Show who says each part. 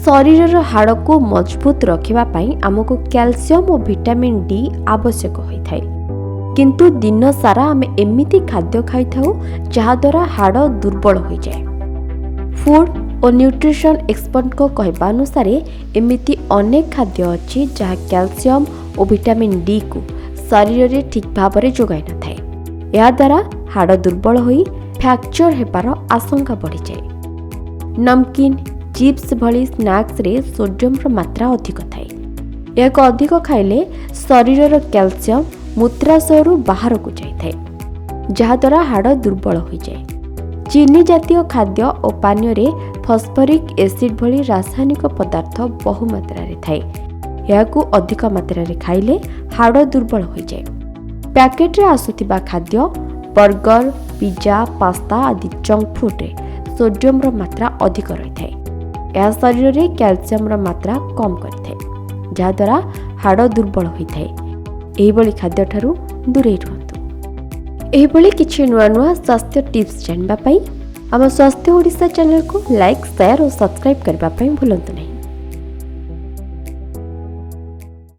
Speaker 1: ଶରୀରର ହାଡ଼କୁ ମଜବୁତ ରଖିବା ପାଇଁ ଆମକୁ କ୍ୟାଲସିୟମ ଓ ଭିଟାମିନ୍ ଡି ଆବଶ୍ୟକ ହୋଇଥାଏ। କିନ୍ତୁ ଦିନସାରା ଆମେ ଏମିତି ଖାଦ୍ୟ ଖାଇଥାଉ, ଯାହାଦ୍ୱାରା ହାଡ଼ ଦୁର୍ବଳ ହୋଇଯାଏ। ଫୁଡ୍ ଓ ନ୍ୟୁଟ୍ରିସନ୍ ଏକ୍ସପର୍ଟଙ୍କ କହିବା ଅନୁସାରେ, ଏମିତି ଅନେକ ଖାଦ୍ୟ ଅଛି, ଯାହା କ୍ୟାଲସିୟମ ଓ ଭିଟାମିନ୍ ଡିକୁ ଶରୀରରେ ଠିକ୍ ଭାବରେ ଯୋଗାଇ ନଥାଏ। ଏହାଦ୍ୱାରା ହାଡ଼ ଦୁର୍ବଳ ହୋଇ ଫ୍ରାକ୍ଚର ହେବାର ଆଶଙ୍କା ବଢ଼ିଯାଏ। ନମକିନ୍, ଚିପ୍ସ ଭଳି ସ୍ନାକ୍ସରେ ସୋଡିୟମର ମାତ୍ରା ଅଧିକ ଥାଏ। ଏହାକୁ ଅଧିକ ଖାଇଲେ ଶରୀରର କ୍ୟାଲସିୟମ ମୂତ୍ରାଶୟରୁ ବାହାରକୁ ଯାଇଥାଏ, ଯାହାଦ୍ୱାରା ହାଡ଼ ଦୁର୍ବଳ ହୋଇଯାଏ। ଚିନି ଜାତୀୟ ଖାଦ୍ୟ ଓ ପାନୀୟରେ ଫସ୍ଫରିକ୍ ଏସିଡ୍ ଭଳି ରାସାୟନିକ ପଦାର୍ଥ ବହୁ ମାତ୍ରାରେ ଥାଏ। ଏହାକୁ ଅଧିକ ମାତ୍ରାରେ ଖାଇଲେ ହାଡ଼ ଦୁର୍ବଳ ହୋଇଯାଏ। ପ୍ୟାକେଟରେ ଆସୁଥିବା ଖାଦ୍ୟ, ବର୍ଗର, ପିଜା, ପାସ୍ତା ଆଦି ଜଙ୍କ ଫୁଡ୍ରେ ସୋଡିୟମର ମାତ୍ରା ଅଧିକ ରହିଥାଏ। ଏହା ଶରୀରରେ କ୍ୟାଲସିୟମର ମାତ୍ରା କମ୍ କରିଥାଏ, ଯାହାଦ୍ୱାରା ହାଡ଼ ଦୁର୍ବଳ ହୋଇଥାଏ। ଏହିଭଳି ଖାଦ୍ୟଠାରୁ ଦୂରେଇ ରୁହନ୍ତୁ। ଏହିଭଳି କିଛି ନୂଆ ନୂଆ ସ୍ୱାସ୍ଥ୍ୟ ଟିପ୍ସ ଜାଣିବା ପାଇଁ ଆମ ସ୍ୱାସ୍ଥ୍ୟ ଓଡ଼ିଶା ଚ୍ୟାନେଲକୁ ଲାଇକ୍, ସେୟାର ଓ ସବସ୍କ୍ରାଇବ୍ କରିବା ପାଇଁ ଭୁଲନ୍ତୁ ନାହିଁ।